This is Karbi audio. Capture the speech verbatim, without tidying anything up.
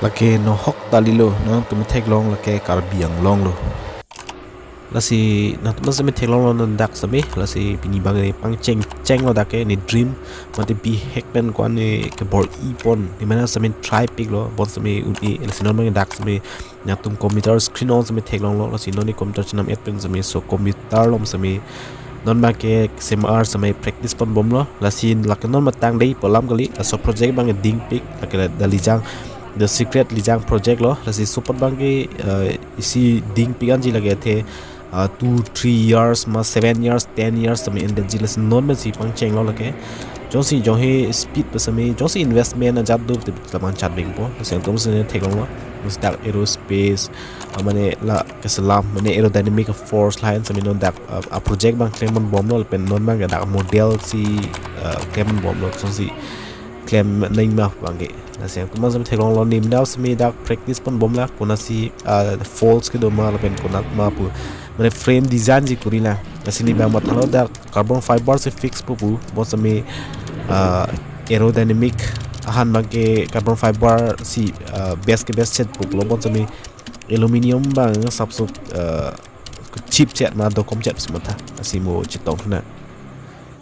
Lake nohok ta kalilo, nangtum theklong lake Karbi Anglong lo. Lasi nangtum seme theklonglo non dak seme, lasi pini abang pangcheng chenglo dak ke ne dream, mate bihek pen ko-an ne kebor-ipon, ne mane seme try piklo, bonseme un-e, lasi non abang dak seme nangtum computer screen along seme theklonglo, lasi non ne computer chenam et pen seme, so computer along seme non abang ke semar seme practice ponbomlo, lasi lake non matang dei pu alam kali, laso project abang dingpik, lake dak Lijang, The Secret Lijang project lo, lasi laso apot abang ke, eh, isi dingpik anji lake athe, ah, two, three years ma seven years, ten years seme endetji, lasi non pensi pangchenglo lake. Jongsi jonghe speed pu seme, jongsi investment ajat do te la pangchat bengpo, lasi nangtum seme theklonglo. Lasi dak aerospace, ah, mane la keselam, mane aerodynamic force lain seme non dak, ah, ah, project abang klemponbomlo, lapen non abang ke dak model si, ah, klemponbomlo, jongsi klem nangji ma abang ke. Lasi nangtum seme theklonglo, ne mane seme dak practice ponbomlo, konatsi, ah, faults kedo ma lapen konat ma pu, mane frame design ji kuri lang. Lasi ne abang mathalo dak carbon fiber si fix po pu, bonseme, ah, aerodynamic ahan abang ke carbon fiber si, ah, best ke best chet po pulo, bonseme aluminium abang sapso, ah, chip chet ma dokom chet si matha, lasi mo chetong thunang.